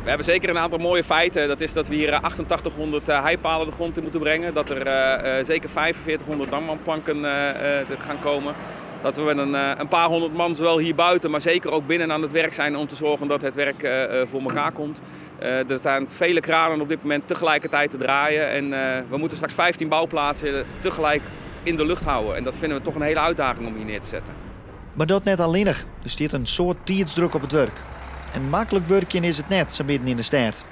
We hebben zeker een aantal mooie feiten. Dat is dat we hier 8800 heipalen de grond in moeten brengen. Dat er zeker 4500 damwandplanken gaan komen. Dat we met een paar honderd man zowel hier buiten, maar zeker ook binnen aan het werk zijn om te zorgen dat het werk voor elkaar komt. Er staan vele kranen op dit moment tegelijkertijd te draaien. En we moeten straks 15 bouwplaatsen tegelijk in de lucht houden. En dat vinden we toch een hele uitdaging om hier neer te zetten. Maar dat net allinnich. Der stiet in soad tiidsdruk op it wurk. En maklik wurkjen is it net, sa midden yn de stêd.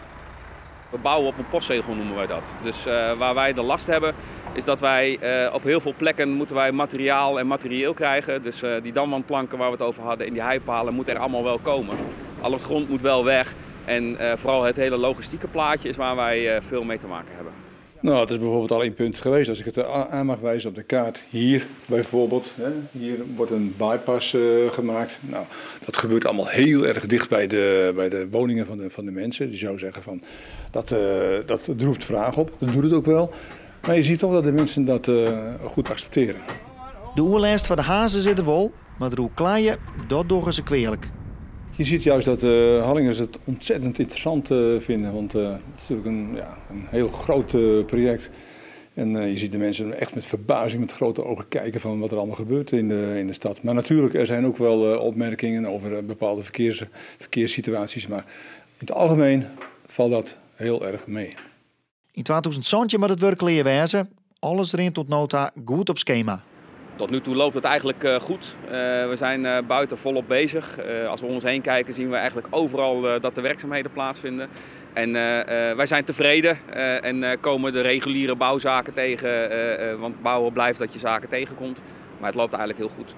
We bouwen op een postzegel, noemen wij dat. Dus waar wij de last hebben, is dat wij op heel veel plekken moeten wij materiaal en materieel krijgen. Dus die damwandplanken waar we het over hadden en die heipalen moeten er allemaal wel komen. Al het grond moet wel weg. En vooral het hele logistieke plaatje is waar wij veel mee te maken hebben. Het is bijvoorbeeld al één punt geweest. Als ik het aan mag wijzen op de kaart. Hier bijvoorbeeld. Hè, hier wordt een bypass gemaakt. Dat gebeurt allemaal heel erg dicht bij de woningen van de mensen. Die zou zeggen van, dat roept vraag op. Dat doet het ook wel. Maar je ziet toch dat de mensen dat goed accepteren. De oerlêst fan de hazen sit der wol, mar de kleien, dat dogge se kwealik. Je ziet juist dat de Harlingers het ontzettend interessant vinden, want het is natuurlijk een heel groot project. En je ziet de mensen echt met verbazing, met grote ogen kijken van wat er allemaal gebeurt in de stad. Maar natuurlijk, er zijn ook wel opmerkingen over bepaalde verkeerssituaties, maar in het algemeen valt dat heel erg mee. Yn 2017 moat it wurk klear wêze. Alles rint oant no ta goed op skema. Tot nu toe loopt het eigenlijk goed. We zijn buiten volop bezig. Als we om ons heen kijken zien we eigenlijk overal dat de werkzaamheden plaatsvinden. En wij zijn tevreden en komen de reguliere bouwzaken tegen. Want bouwen blijft dat je zaken tegenkomt. Maar het loopt eigenlijk heel goed.